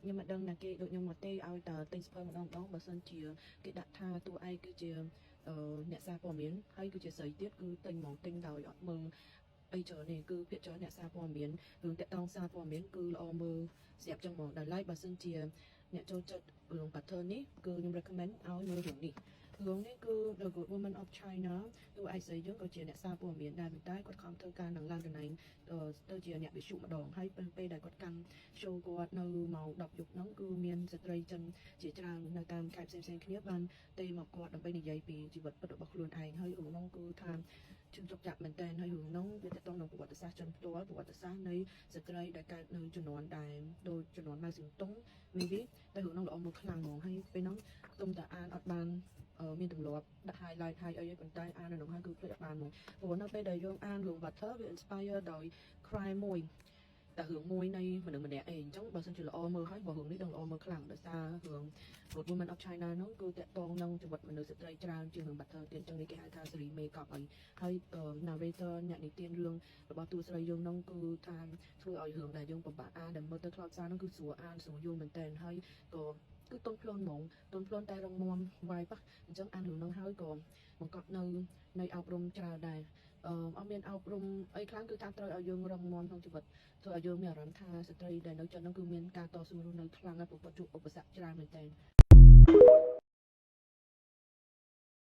ខ្ញុំមិនដឹងណាគេដូចខ្ញុំមកទេឲ្យតើទិញសៀវភៅម្ដងម្ដងបើសិនជាគេដាក់ថាតួឯងគឺជាអឺអ្នកសារព័ត៌មានហើយគឺជាស្រីទៀតគឺទិញហ្មងទិញដោយអត់មើលអីច្រើននេះគឺភាគច្រើនអ្នកសារព័ត៌មានរឿងតាក់ទងសារព័ត៌មានគឺល្អមើលស្រាប់ចឹងហ្មងដោយឡែកបើសិនជាអ្នកចូលចិត្តរឿង Butter នេះគឺខ្ញុំ recommend ឲ្យមើលរឿងនេះរឿងនេះគឺ The Good Woman of China តួឯកស្រីយើងក៏ជាអ្នកសារព័ត៌មានដែរប៉ុន្តែគាត់ខំធ្វើការនឹងឡើងតំណែងទៅជាអ្នកវិទ្យុម្ដងហើយពេលដែលគាត់កាន់ show គាត់នៅម៉ោង10យប់ហ្នឹងគឺមានស្ត្រីចិនជាច្រើននៅតាមខេត្តផ្សេងៗគ្នាបានទេមកគាត់ដើម្បីនិយាយពីជីវិតពិតរបស់ខ្លួនឯងហើយរឿងហ្នឹងគឺថាជឿទុកចាក់មែនតើហើយរឿងហ្នឹងវាទាក់ទងនឹងប្រវត្តិសាស្ត្រចិនផ្ទាល់ប្រវត្តិសាស្ត្រនៃស្ត្រីដែលកើតនៅជំនាន់ដែលដូចជំនាន់ម៉ៅសេតុង maybe តែរឿងហ្នឹងល្អមើលខ្លាំងហ្មងហើយពេលហ្នឹងទុំតែអានអត់បានមានទម្លាប់ដាក់ highlight ហើយអីប៉ុន្តែអាននៅក្នុងហើយគឺភ្លេចអត់បានហ្មងព្រោះនៅពេលដែលយើងអានរឿង Butter វា inspire ដោយ crime មួយតែរឿងមួយនៃមនុស្សម្នាក់ឯងអញ្ចឹងបើសិនជាល្អមើលហើយបើរឿងនេះដឹងល្អមើលខ្លាំងដោយសាររឿង Good Woman of China ហ្នឹងគឺតាក់ទងនឹងជីវិតមនុស្សស្ត្រីច្រើនជាងរឿង Butter ទៀតអញ្ចឹងនេះគេហៅថា series makeup អីហើយ narrator អ្នកនិទានរឿងរបស់តួស្រីយើងហ្នឹងគឺថាធ្វើឲ្យរឿងដែលយើងពិបាកអានដែលមើលទៅខ្លោចសារហ្នឹងគឺស្រួលអានស្រួលយល់មែនតើហើយក៏គឺទន់ភ្លន់ហ្មងទន់ភ្លន់តែរឹងមាំវាយប៉ះអញ្ចឹងអានរឿងហ្នឹងហើយក៏បង្កប់នៅនៃអប់រំច្រើនដែរអឺអត់មានអប់រំអីខ្លាំងគឺថាត្រូវឲ្យយើងរឹងមាំក្នុងជីវិតធ្វើឲ្យយើងមានអារម្មណ៍ថាស្ត្រីដែលនៅចិនហ្នឹងគឺមានការតស៊ូរស់នៅខ្លាំងហើយព្រោះគាត់ជួបឧបសគ្គច្រើនមែនតើ។